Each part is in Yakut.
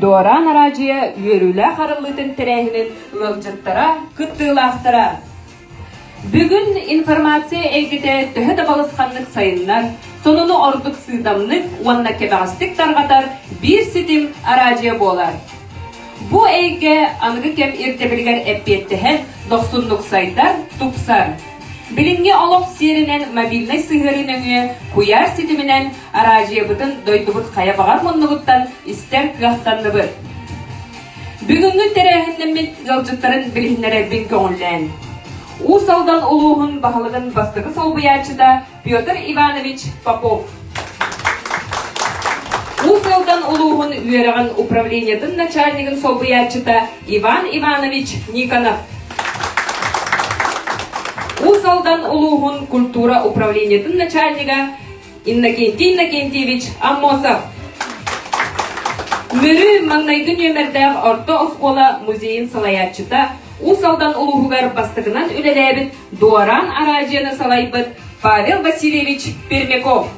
Дуораан араадьыйа үөрүүлээх арыллыытын тэрээһинин ыалдьыттара, кыттыылаахтара! Бүгүн информация эйгэтэ төһө да балысханнык сайыннар, сонуну ордук сыыдамнык уонна кэбэҕэстик тарҕатар биир ситим араадьыйа буолар. Бу эйгэ аныгы кэм ирдэбилигэр эппиэттэһэн, дохсуннук сайдар, тупсар. Билиҥҥи олох сиэринэн мобильнай сыһыарыы нөҥүө куйаар ситиминэн араадьыйабытын дойдубут хайа баҕар муннугуттан истэр кыахтанныбыт. Бүгүҥҥү тэрээһиннэммит ыалдьыттарын билиһиннэрэрбин көҥүллээн. Уус Алдан улууһун баһылыгын бастакы солбуйааччыта Петр Иванович Попов. Уус Алдан улууһун үөрэҕин управлениетын начальнигын солбуйааччыта Иван Иванович Никонов. Уус Алдан улууһун культура управлениетын начальнига Иннокентий Иннокентьевич Аммосов. Мүрү маҥнайгы нүөмэрдээх орто оскуола музейын салайааччыта, Уус Алдан улууһугар бастакынан үлэлээбит Дуораан араадьыйаны салайбыт Павел Васильевич Пермяков.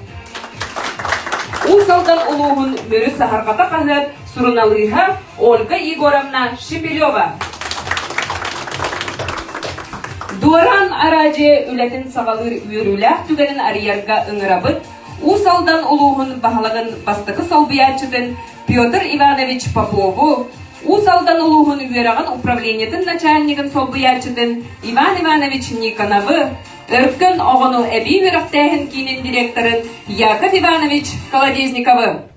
Уус Алдан улууһун Мүрү саһарҕата хаһыат суруналыыһа Ольга Егоровна Шепелева. Дуораан араадьыйа үлэтин саҕалыыр үөрүүлээх түгэнин арыйарга ыҥырабыт Уус Алдан улууһун баһылыгын бастакы солбуйааччытын Петр Иванович Попову, Уус Алдан улууһун үөрэҕин управлениетын начальнигын солбуйааччытын Иван Иванович Никоновы, Өркөн оҕону эбии үөрэхтээһин киинин директорын Яков Иванович Колодезниковы.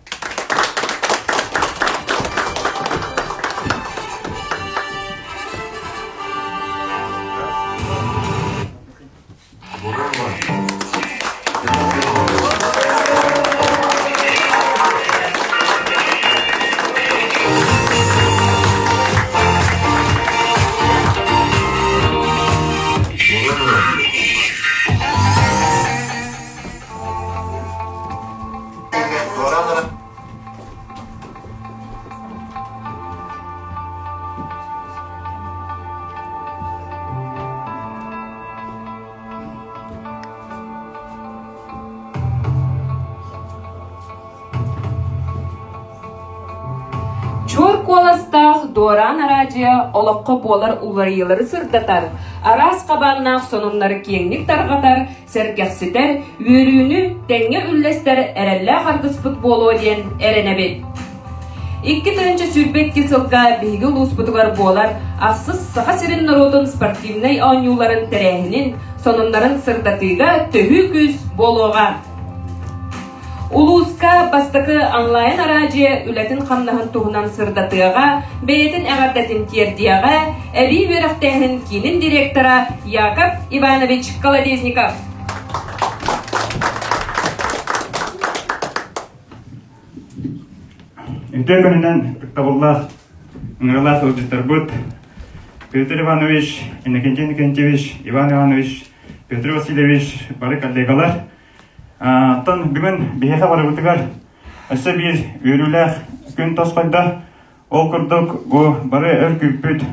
Чуор куоластаах Дуораан араадьыйа олоххо буолар уларыйыылары сырдатар, араас хабааннаах сонуннары киэҥник тарҕатар, сэргэхситэр, үөрүүнү тэҥҥэ үллэстэр эрэллээх аргыспыт буолуо диэн эрэнэбит. 2022 сылга биһиги улууспутугар буолар ахсыс Саха сирин норуотун спортивнай оонньууларын тэрээһинин, сонуннарын сырдатыыга төһүү күүс буолуоҕа. Улууска бастакы онлайн-араадьыйа үлэтин-хамнаһын туһунан сырдатыаҕа, бэйэтин эҕэрдэтин тиэрдиэҕэ, эбии үөрэхтээһин киинин директора Яков Иванович Колодезников. Үтүө күнүнэн ытыктабыллаах ыҥыралаах ыалдьыттарбыт Петр Иванович, Иннокентий Иннокентьевич, Иван Иванович, Петр Васильевич, бары коллегалар. Оттон бүгүн биһиэхэ барыбытыгар өссө биир үөрүүлээх күн тосхойдо. Ол курдук бу бары өр күүппүт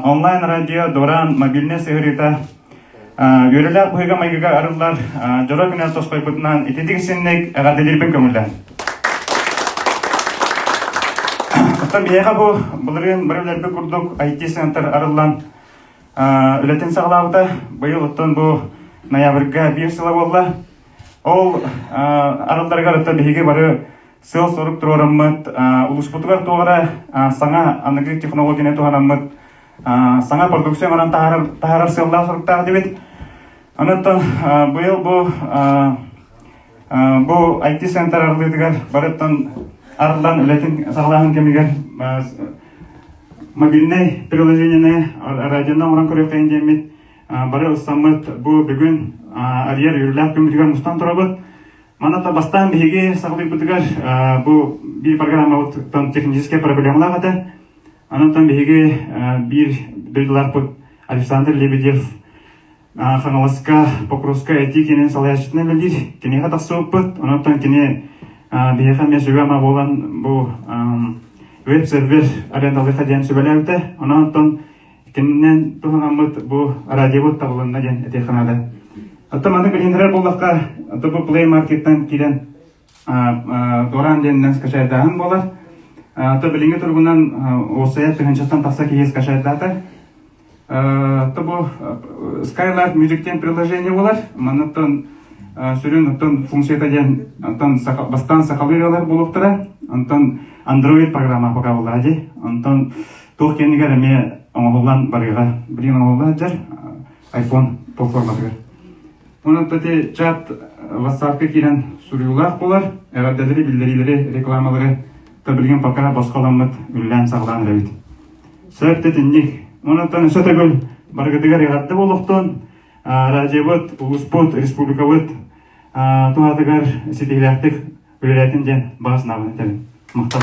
онлайн радио Доран мобильнай сыһыарыыта үөрүүлээх быһыыга-майгыга арыллар дьоро күнэ тосхойбутунан ититик синник эҕэрдэлиирбин көҥүллээн. Оттон биһиэхэ бу былырыын бары билэрбит курдук IT-центр арыллан үлэтин саҕалаабыта. Быйыл оттон бу ноябрьга биир сыла буолла. Ол арылларыгар оттон биһиги бары сыал-сорук туруораммыт, улууспутугар туох эрэ саҥа аныгы технологияны туһанаммыт саҥа продукция оҥорон таһаарар, таһаарар сыаллаах соруктаах этибит. Онон быйыл бу бу IT-центр арыллыытыгар барыттан арыллан үлэтин саҕалааһын кэмигэр мобильнай приложениены радионы оҥорон көрүөххэйин диэммит бары ылсаммыт бу бүгүн арыйар үөрүүлээх күммүтүгэр мустан турабыт. Манна бастаан биһиги саҕалыырбытыгар бу биир программабыттан техническэй проблемалаах этэ. Онон биһиги биир дойдулаахпыт Александр Лебедев Хаҥаласка Покровска этии киинин салайааччытынан үлэлиир. Киниэхэ тахсыбыппыт. Онон кини биһиэхэ эмиэ сүбэ-ама буолан бу веб-сервер арендалыха диэн сүбэлээбитэ. Онон Кининэн туһанаммыт бу радиобут табылынна диэн этиэххэ наада. Оттон маннык билиһиннэрэр буоллахха, бу Play Market-тан киирэн Доран диэнинэн скачайдааһын буолар. То билиҥҥи туругунан уопсайа тыһыынчаттан тахса киһи скачайдаата. То бу Skylight Music диэн приложение буолар. Манныттан сүрүн оттон функцията диэн онтон бастаан сахалыы ырыалар буолуохтара. Онтон Android программа пока буоллаҕа дии. Онтон туох кэннигэр эмиэ оҥоһуллан барыаҕа. Билигин оҥоһулла сылдьар iPhone платформатыгар. Онон ити чат WhatsApp-ка киирэн суруйуулаах буолар. Эҕэрдэлэри, биллэриилэри, рекламалары та билигин пока босхоламмыт үлэлээн-саҕалаан эрэбит. Сөп тэтинник. Онон өссө төгүл барыгытыгар эҕэрдэ буолуохтун. Радиобыт, улууспут, республикабыт туһатыгар ситиһиилээхтик үлэлээтин диэн баҕа санаабын этэбин. Махтал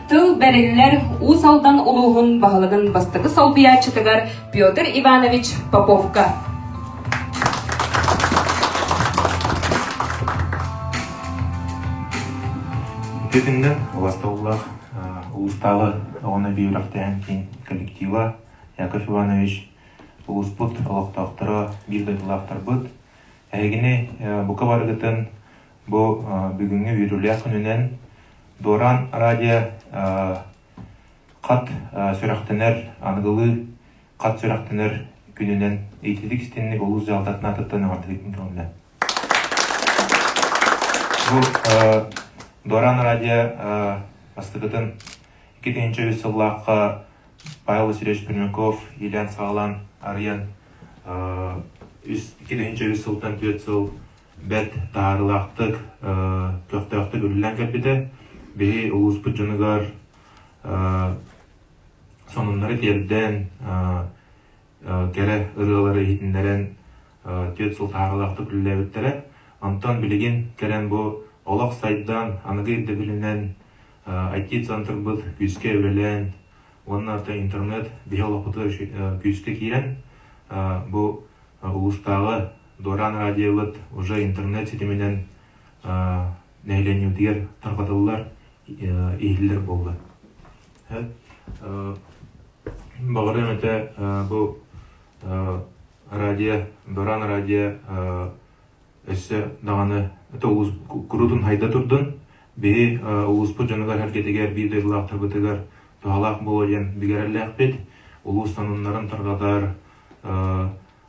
Тыл бэриллэр Уус Алдан улууһун баһылыгын бастакы солбуйааччытыгар Петр Иванович Поповка. Үтүөтүннэн убастабыллаах улуустааҕы оҕону эбии үөрэхтээһин киин коллектива Яков Иванович улууспут олохтоохторо, биир дойдулаахтарбыт, эһигини бука барыгытын бу бүгүҥҥү үөрүүлээх күнүнэн Дуораан радио хат сүрэхтэнэр, аныгылыы хат сүрэхтэнэр күнүнэн ититик истинник улуус дьаһалтатын аатыттан эҕэрдэлиибин көҥүллэн. Бу Дуораан радио бастакытын 2003 сыллаахха Павел Васильевич Пермяков иилээн-саҕалаан арыйан 2003 сылтан 4 сыл бэрт таһаарыылаахтык, көхтөөхтүк үлэлээн кэлбитэ. Биһи улууспут дьонугар сонуннары тиэрдэн, кэрэ ырыалары иһитиннэрэн 4 сыл таһаарыылаахтык үлэлээбиттэрэ. Онтон билигин кэлэн бу олох сайдан, аныгы ирдэбилинэн IT-центрбыт күүскэ үлэлээн уонна интернет биһи олохпутугар күүскэ киирэн бу улуустааҕы Дуораан радиобыт уже интернет ситиминэн нэһилиэнньэбитигэр тарҕатыллар, иһиллэр буолла. Баҕарыам этэ бу радио, Дуораан радио өссө даҕаны это улуус куруутун хайда турдун. Биһи улууспут дьонугар-сэргэтигэр биир дойдулаахтарбытыгар туһалаах буолуо диэн бигэрэллээхпит. Улуус сонуннарын тарҕатар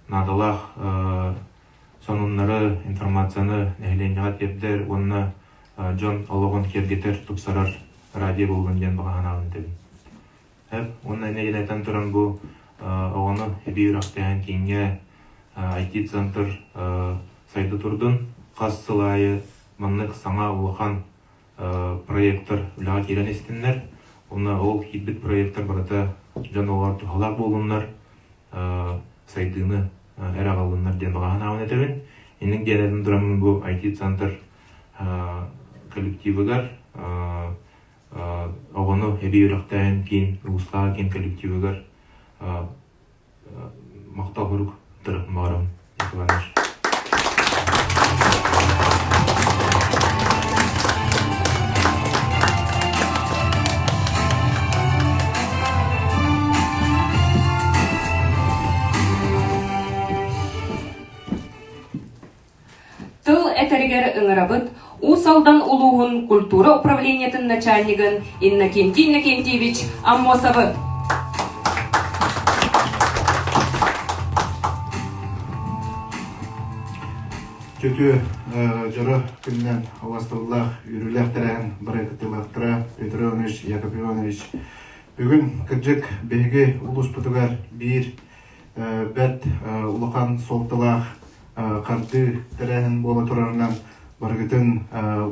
наадалаах сонуннары, информацияны нэһилиэнньэҕэ тиэрдэр уонна дьон олоҕун киэргэтэр, тупсарар радио буоллун диэн баҕа санаабын этэбин. Уонна инньэ туран бу оҕону эбии үөрэхтээһин кииҥҥэ IT-центр сайда турдун. Хас сыл аайы маннык саҥа улахан проектор үлэҕэ киирэн истиннэр. Уонна ол киирбит проектор барыта дьон олоҕор туһалаах буоллуннар, сайдыыны эрэ аҕаллыннар диэн баҕа санаабын этэбин. Инник диэн этэн тураммын бу IT-центр коллективыгар оҕону эбии үөрэхтээһин киин улуустааҕы киин коллективыгар махтал сурук баҕарабын Иванович. Тыл этэригэр ыҥырабыт Уус Алдан улууһун культура управлениетын начальнигын Иннокентий Иннокентьевич Аммосовы. Чөтүө дьоро күнүнэн убастабыллаах үөрүүлээх тэрээһин бары кыттыылаахтара Петр Иванович, Яков Иванович. Бүгүн кырдьык биһиги улууспутугар биир бэрт улахан суолталаах хардыы тэрээһин буола турарынан барыгытын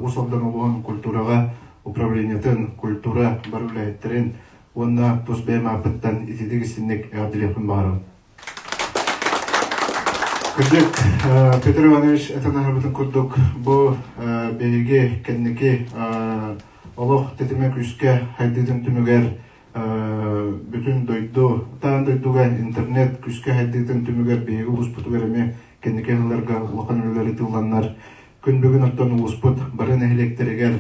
Уус Алдан улууһун культураҕа управлениетын, культура бары үлэһиттэрин уонна тус бэйэм ааппыттан ититик истинник эҕэрдэлиэхпин баҕарабын. Кырдьык, Петр Иванович этэн аһарбытын курдук, бу биһиги кэнники олох тэтимэ күүскэ хайдыытын түмүгэр бүтүн дойду, таан дойдуга интернет күүскэ сайдыытын түмүгэр биһиги улууспутугар эмиэ кэнники сылларга улахан үлэлэр ыытылланнар, күн бүгүн оттон улууспут бары нэһилиэктэригэр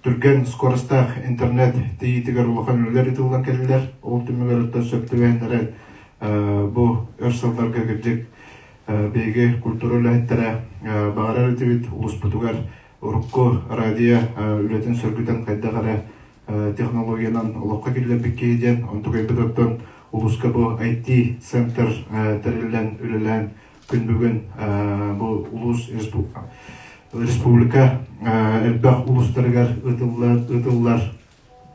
түргэн скоростаах интернет тиийиитигэр улахан үлэлэр ыытыллан кэллилэр. Ол түмүгэр оттон сөп түбэһиннэрэн бу өр сылларга кырдьык. Биһиги культура үлэһиттэрэ баҕарар этибит улууспутугар урукку радио үлэтин сөргүтэн хайдах эрэ технологиянан олоххо киллэрбит киһи диэн онтукайбыт оттон улууска бу IT-центр тэриллэн үлэлээн күн бүгүн бу улуус республика элбэх улуустарыгар ыытыллар ыытыллар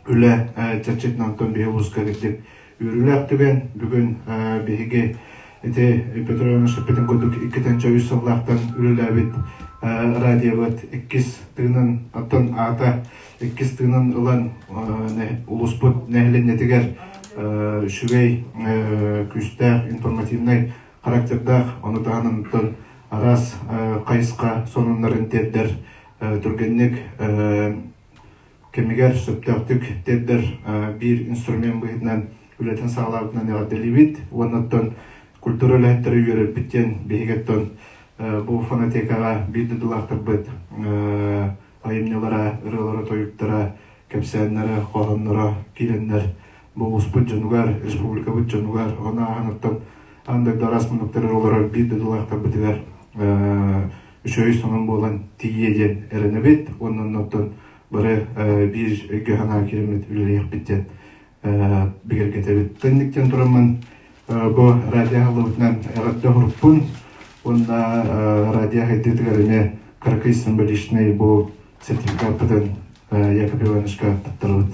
үлэ чэрчитинэн онтон биһи улууска кырдьык үөрүүлээх түгэн бүгүн биһиги ити Петр Иванович эппитин курдук 2-3 сыллаахтан үлэлээбит радиобыт иккис тыынын оттон аата иккис тыынын ылан улууспут нэһилиэнньэтигэр үчүгэй күүстээх информативнай характердаах ону таһынан араас хайысха сонуннарын тиэрдэр түргэнник кэмигэр сөптөөхтүк тиэрдэр биир инструмент быһыытынан үлэтин саҕалаабытынан эҕэрдэлиибит уонна оттон культура үлэһиттэрэ үөрэрбит диэн биһиги оттон бу фонотекаҕа биир дойдулаахтарбыт айымньылара, ырыалара, тойуктара, кэпсээннэрэ, хоһоонноро киирэннэр бу улууспут дьонугар, республикабыт дьонугар, ону ааһан оттон аан дойду араас муннуктарыгар олорор биир дойдулаахтарбытыгар үчүгэй сонун буолан тиийиэ диэн эрэнэбит уонна оннуттан бары биир өйгө-санаа киирэммит үлэлиэхпит диэн бигэргэтэбит. Тэнниктэн тураммын бу радио аһыллыбытынан эҕэрдэ оһоруппун уонна радио хайдыытыгар эмиэ кыракый символичный бу сертификаппытын Яков Ивановичка туттарабыт.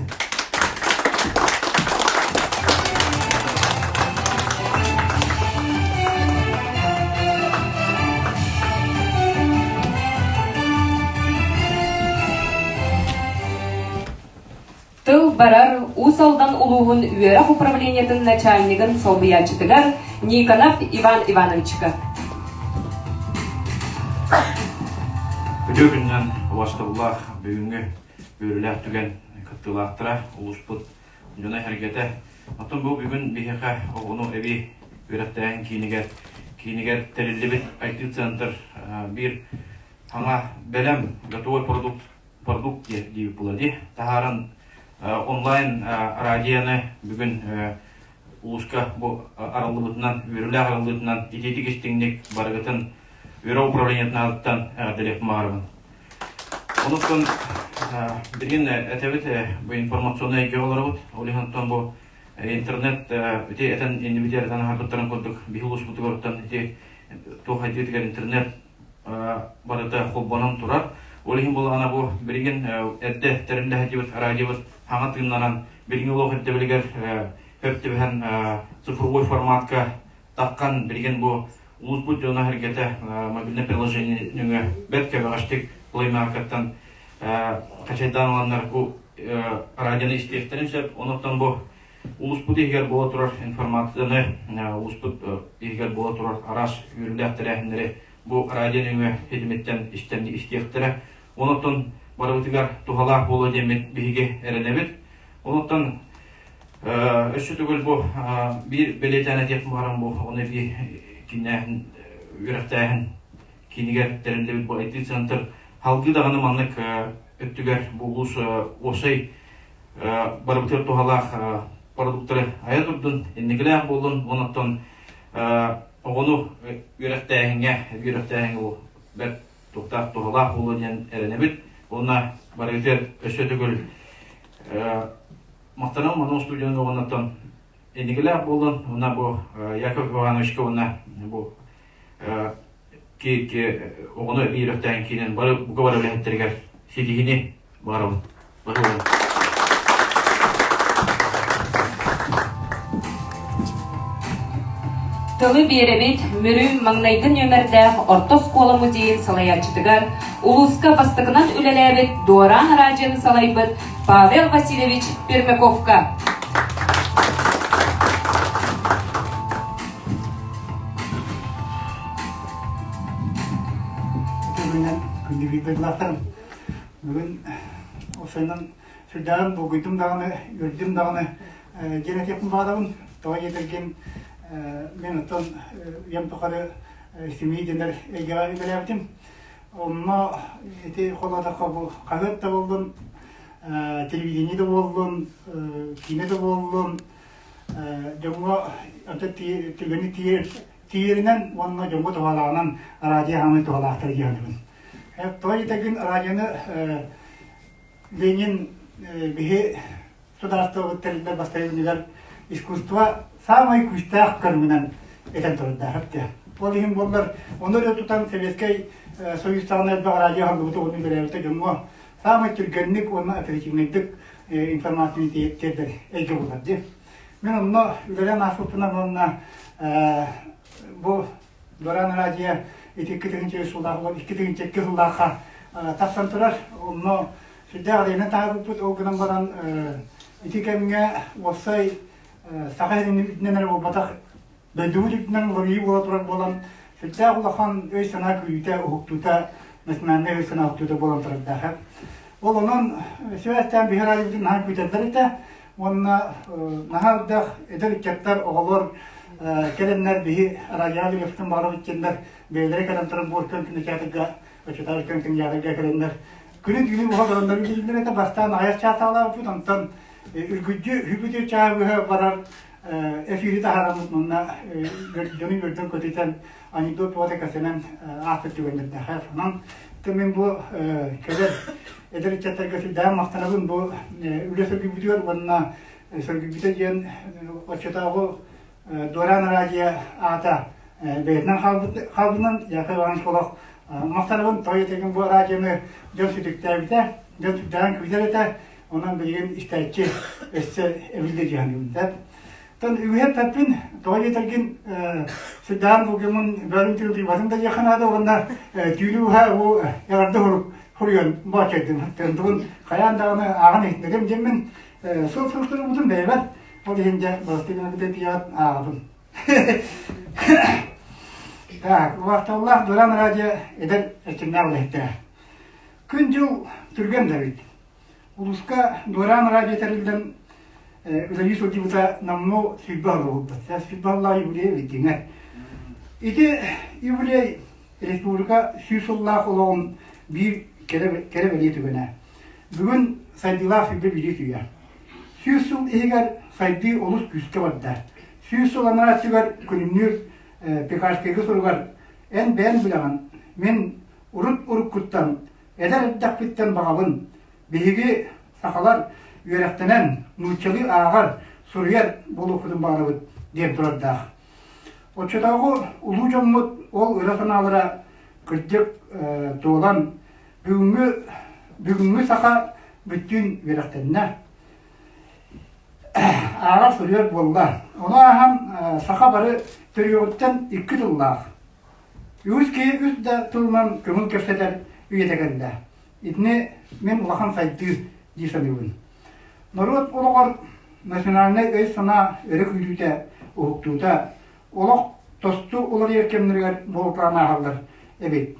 Тыл барар Уус Алдан улууһун үөрэх управлениетын начальнигын солбуйааччытыгар Никонов Иван Ивановичка. Үтүө күнүнэн убастабыллаах бүгүҥҥү үөрүүлээх түгэн кыттыылаахтара улууспут дьоно-сэргэтэ. Оттон бу бүгүн биһиэхэ оҕону эбии үөрэхтээһин киинигэр киинигэр тэриллибит IT-центр биир саҥа бэлэм готовый продукт продукт диэбит була дии таһааран онлайн радионы бүгүн улууска бу арыллыбытынан үөрүүлээх арыллыытынан итиитик истиҥник барыгытын үөрэх управлениетын аатыттан эҕэрдэлиэхпин баҕарабын. Онуттан билигин этэбит бу информационнай эйгэҕэ олоробут. Ол иһин оттон бу интернет ити этэн иннибитигэр этэн аһарбыттарын курдук биһи улууспутугар ити туох айтыытыгар интернет барыта холбонон турар. Ол иһин буоллаҕына бу билигин эрдэ тэриллэ сылдьыбыт радиобыт хаҥа тыыннанан билиҥҥи олох ирдэбилигэр сөп түбэһэн цифровой форматка таххан билигин бу улууспут дьоно-сэргэтэ мобильнай приложение нөҥүө бэрт кэбэҕэстик Play Market-тан хачайдаан ыланнар бу радионы истиэхтэрин сөп. Онуттан бу улууспут иһигэр буола турар информацияны, улууспут иһигэр буола турар араас үөрүүлээх тэрээһиннэри бу радио нөҥүө ситимиттэн истэн истиэхтэрэ. Онуттан барыбытыгар туһалаах буолуо диэммит биһиги эрэнэбит. Онуттан өссө төгүл бу биир бэлиэтээн этиэхпин баҕарам бу ону эбии киннээһин үөрэхтээһин киинигэр тэриллибит бу IT-центр салгыы даҕаны маннык өттүгэр бу улуус уопсай барыбытыгар туһалаах продуктары айа турдун, инникилээх буоллун, онон оҕону үөрэхтээһиҥҥэ, үөрэхтээһиҥҥэ бу бэрт туохтаах туһалаах буолуо диэн эрэнэбит. Уонна барыгытыгар өссө төгүл махтанабын манан устудьуон оҕоннортон инникилээх буоллун. Уонна бу Яков Ивановичка уонна бу оҕону эбии үөрэхтээһин киинин бары бука бары үлэһиттэригэр ситиһиини баҕарабын. Тылы биэрэбит Мүрү маҥнайгы нүөмэрдээх орто оскуола музейын салайааччытыгар, улууска бастакынан үлэлээбит Дуораан араадьыйаны салайбыт Павел Васильевич Пермяковка. Бүгүнэн күндү биир Бүгүн осойунан сүрдээҕин долгуйдум даҕаны, үөрдүм даҕаны диэн этиэхпин баҕарабын. Тоҕо диэтэргин мин оттон үйэм тухары семьи дэнэр эйгэҕэ үлэлээбитим. Онно ити холоотоххо бу хаһыат да буоллун, телевидение да буоллун, киинэ да буоллун, дьоҥҥо онтон түгэни тиийэр. тиийэринэн уонна дьоҥҥо туһалааҕынан радио хаамыы туһалаахтар диэхинибин. Тоҕо диэтэргин радионы Ленин биһи судаарыстыбабыт тэриллэр бастайы күнүгэр искусство саамай күүстээх көрүҥүнэн этэн турардаах эбит. Ол иһин буоллар, ону эрэ тутан Советскай Союз саҕана элбэх радио аһыллыбыта уонна үлэлээбитэ дьоҥҥо саамай түргэнник уонна оперативнайдык информацияны тиэрдэр эйгэ буолар дии. Мин онно үлэлээн ааспыппынан уонна бу Доран радио ити 2002 сыллаахха тахсан турар. Онно сүрдээх эрэйинэн таһаарбыппыт. Ол гынан баран ити кэмҥэ уопсай Саха сирин үрдүнэн эрэ буолбатах, дойдубут үрдүнэн уларыйыы буола турар буолан, сүрдээх улахан өй-санаа күүрүүтэ, уһуктуута, национальнай өй-санаа уһуктуута буолан турардаах. Ол онон сибээстээн биһи радиобытын наһаа күүтэллэр этэ. Уонна наһаа элбэх эдэр ыччаттар, оҕолор кэлэннэр биһи радио Левтин баҕарабыт диэннэр бэйэлэрэ кэлэн туран буор күн кинотеатрга, оччотооҕу күн кинотеатрга кэлэннэр күнү түүнү уһа олороннор үлэлииллэр этэ. Бастаан аҕыйах чаастаалаабыппыт, онтон үргүддьү үһүбүтү чааһы барар эфири таһаараммыт уонна дьону үөрдэн көтүтэн анекдот буола кэпсэнэн ааспыт түгэннэрдээх. Онон мин бу кэлэр эдэр ыччаттарга сүрдээҕин махтанабын бу үлэ сөргүйбүтүгэр уонна сөргүйбүтэ диэн оччотооҕу Дуораан радио аата бэйэтинэн хаалбытынан Яков Иванович олох махтанабын той этигин бу радионы дьон сүтүктээбитэ, дьон сүрдээҕин күүтэр этэ, онон билигин истээччи өссө эбиллэ дьиһаныбын. Тон үгүһэ эппэппин, тоҕо диэтэргин сүрдээҕин булгумун бөөлүн тыылдыйбатын да диэххэ наада уонна түүнү уһа уу эҕэрдэ хуруйан бооччойдум. Тындыбын хайаан даҕаны ааҕан иһитинэрим диэммин суол суруктарбытын бэйэбэр ол иһин дьэ балыстыы гына тиийэҕит ааҕабын. Так, убаастабыллаах Дуран радио эдэр эрчимнээх үлэһиттэрэ. Күн-дьыл түргэн да эбит. Улууска Дуораан радио тэриллэн үлэлии сылдьыбыта номнуо 20 сыл буолбут. 20 сыллаах юбилей эбит Ити юбилей республика 100 сыллаах олоҕун биир кэрэ бэлиэ түгэнэ. Бүгүн сайдыылаах сиргэ билии үйэ. 100 сыл иһигэр сайдыы олус күүскэ барда. 100 сыл анараа өттүгэр күлүмнүүр Пекарскайга суругар эн бэйэн билэҕин, мин урут уруккуттан Эдэр эрдэхпиттэн баҕабын, биһиги, сахалар, үөрэхтэнэн, нууччалыы ааҕар, суруйар буолуохпутун баҕарабыт диэн турардаах. Оччотооҕу улуу дьоммут ол ыра санаалара кырдьык туолан, бүгүҥҥү, бүгүҥҥү саха бүттүүн үөрэхтэннэ. Ааҕар суруйар буолла. Ону ааһан саха бары төрүөҕүттэн икки тыллаах. Үгүс киһи үс да тылынан көҥүл кэпсэтэр үйэтэ кэллэ. Итини мин улахан сайдыы дии саныыбын. Норуот олоҕор национальнай өй-санаа өрө күүрүүтэ, уһуктуута, олох тосту уларыйар кэмнэригэр буолуталаан ааһаллар эбит.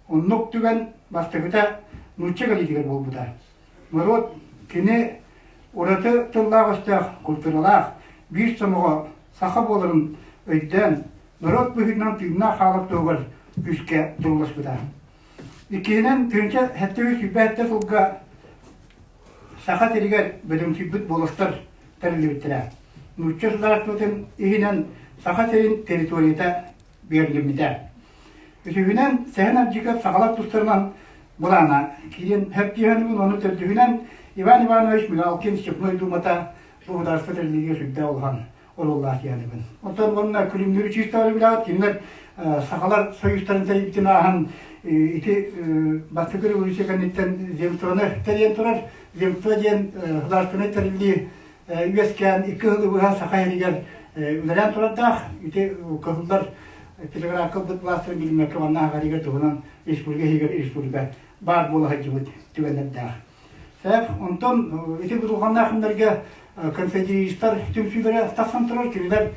Оннук түгэн бастакыта нуучча кэлиитигэр буолбута. Норуот кини ураты тыллаах-өстөөх, культуралаах, биир сомоҕо саха буоларын өйдөөн, норуот быһыытынан тыыннаах хаалар туһугар күүскэ турууласпыта. Иккиһинэн, 1727 сылга Саха сиригэр бөдөҥсүйбүт буоластар тэриллибиттэрэ. Нуучча судаарыстыбатын иһинэн Саха сирин территорията бигэргэммитэ. Үсүһүнэн, Сэһэн Ардьыков сахалар тустарынан былаана киирэн хэптиһэн ону төрдүһүнэн Иван Иванович Мигалкин Степной Думата бу государство тэриллиигэ сүрдээх улахан оруоллаах диэнибин. Оттон уонна Күлүмнүүр чистары билэҕит, кинилэр сахалар союзтарын тэрийбитин ааһан ити бастакы революция кэнниттэн земствоны тэрийэн турар. Земство диэн государственнай тэриллии үөскээн икки сылы быһа Саха сиригэр үлэлээн турардаах. Ити кыһыллар телеграфка ылбыт былаастарын билиммэккэ манна аҕарыгар туһунан республика иһигэр республика баар буола сылдьыбыт түгэннэрдээх. Сөп. Онтон ити будулҕаннаах күннэргэ конфедеристар түмсүүлэрэ тахсан турар. Кинилэр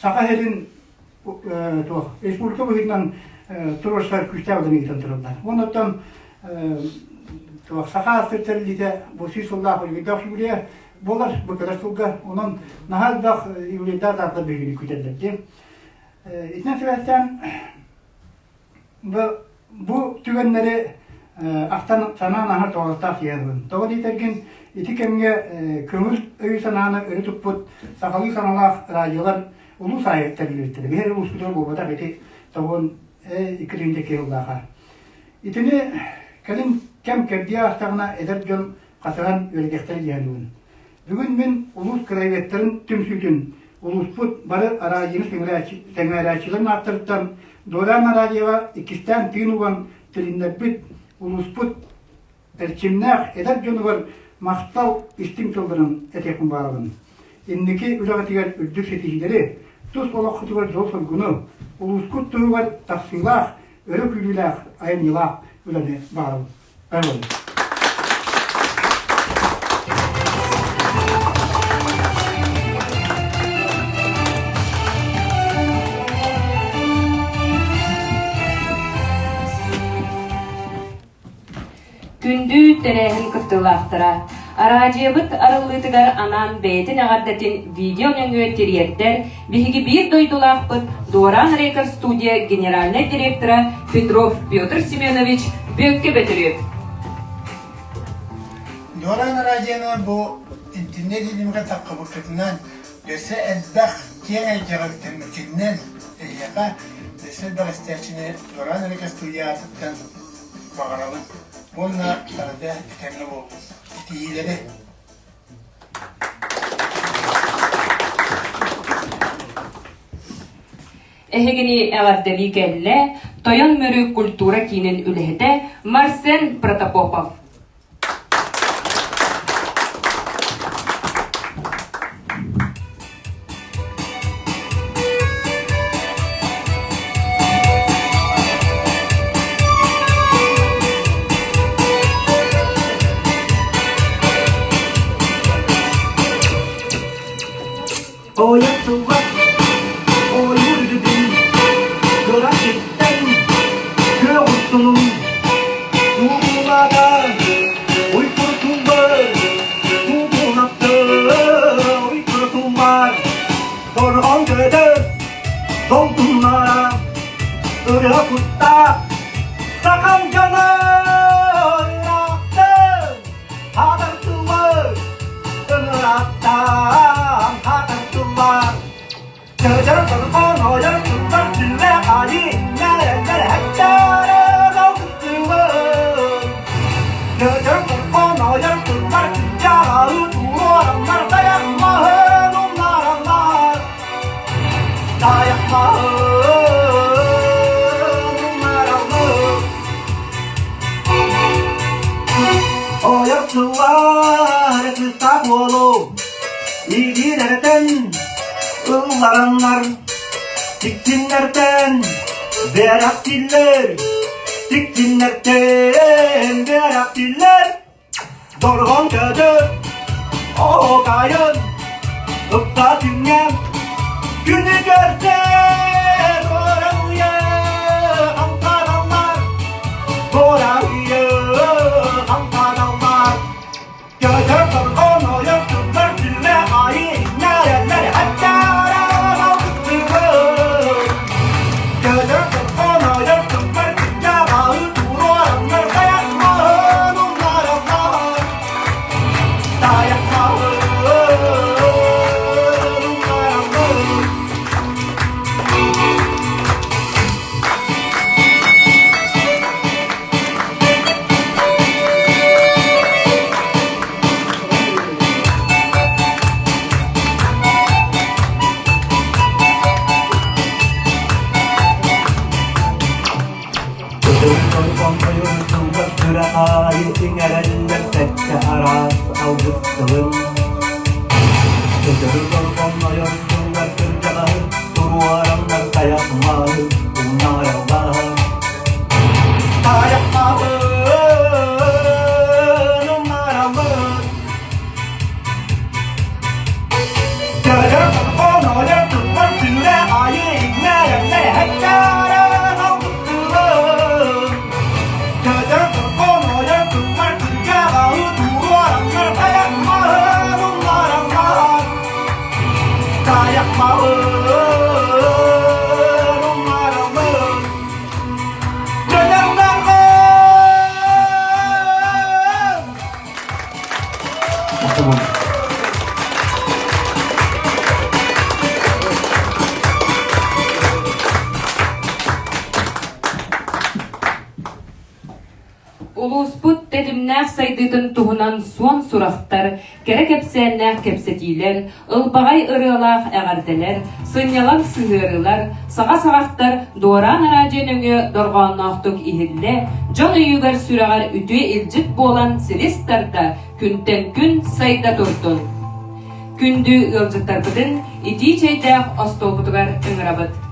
Саха сирин туох республика быһыытынан туруорсар күүстээх үлэни ыытан тураллар. Оннуттан туох Саха астыр тэриллиитэ бу 100 сыллаах үлүгэрдээх юбилейа буолар бу кэлэр сылга. Онон наһаа элбэх юбилейдаах дааталар биһигини күүтэллэр дии. Итинэн сибээстээн Бу түгэннэри ахтан санаан аһар тоҕоостоох киһи Тоҕо диэтэргин, ити кэмҥэ көҥүл өйү-санааны өрө туппут сахалыы саҥалаах радиолар улуус аайы тэриллибиттэрэ. Биһиги улууспутугар буолбатах ити тоҕун 2 сыллааха. Итини кэлин кэм кэрдии аастаҕына эдэр дьон хасыһан үөрэтиэхтэрэ диэн саныыбын. Бүгүн мин улуус краеведтарын түмсүүтүн, улууспут бары араадьыйаны сэҥээрээччилэрин ааттарыттан Дуораан Араадьыйаҕа иккистээн тыын уган тилиннэрбит улууспут эрчимнээх эдэр дьонугар махтал истиҥ тылларын этиэхпин баҕарабын. Инники үлэҕитигэр үрдүк ситиһиилэри, тус олоххутугар дьол-соргуну, улуускут туһугар тахсыылаах, өрө күүрүүлээх, айымньылаах үлэни баҕарабын. Барабын. Күндү тэрээһин кыттыылаахтара, араадьыйабыт арыллыытыгар анаан бэйэтин эҕэрдэтин видео нөҥүө тириэрдэр биһиги биир дойдулаахпыт Дуораан Рекорд студия генеральнай директора Петров Петр Семенович Бүөккэ Бөтүрүөп. Дуораан араадьыйаны бу интернет илимҥэ таххыбыккытынан өссө элбэх киэҥ эйгэҕэ үктэммиккитинэн эһиэхэ өссө элбэх истээччини Дуораан Рекорд студия аатыттан баҕарабын уонна барыта этэҥҥэ буоллун. Итиилэри. Эһигини эҕэрдэлии кэллэ Тойон Мүрү культура киинин үлэһитэ Марсен Протопопов. Ойутуллар, ойуурдун, кырачыттан күөх устунун, суулаата, уйкуртуллар, суулаптар, уйкуртуллар, торҕон көтөр, долгуннара, ырыа куттаах, сахам дьоно ыраахтан, Хатартылар, ыҥыраттаан хатартылар. Чырчыр торхон ойор тыллар түллэ айы нэрэллэр хэттээрэ алтыстылар. Чырчыр торхон ойор тыллар түллэ туруораннар тайахмаһын умнараннар. Тайахмаһын умнараннар. Ойох сыллар кыстаах уолу илиилэртэн ыллараннар тиктиннэртэн бэрэхтиллэр тиктиннэртэн бэрэхтиллэр Дорҕоон көтөр оһуокайын ыкта түҥҥэн күнү көрсөр туоралыйа хамсаналлар туоралыйа хамсаналлар Көтөр дорҕоон ойор тыллар түллэ айы иҥнэрэллэр хаттара алгыстыыр Көтөр дорҕоон ойор тыллар түллэ аҕы туруораннар тайахмаһын умнараллар Тайахмаһын умнараллар. Аайы иҥэрэллэр сэттэ араас алгыс тылын. Көтөрү дорҕоҥнойон тыллар кырдьаҕаһы туруораннар тайах маһы умнараллар. Тайах маһын умнараллар. Улууспут тэтимнээх сайдыытын туһунан суон сурахтар, кэрэ кэпсээннээх кэпсэтиилэр, ылбаҕай ырыалаах эҕэрдэлэр, сынньалаҥ сыһыарыылар, саҥа саҕахтар Дуораан араадьыйа нөҥүө дорҕоонноохтук иһиллэ, дьон өйүгэр-сүрэҕэр үтүө илдьит буолан силис тарда, күнтэн күн сайда турдун! Күндү ыалдьыттарбытын итии чэйдээх остуолбутугар ыҥырабыт.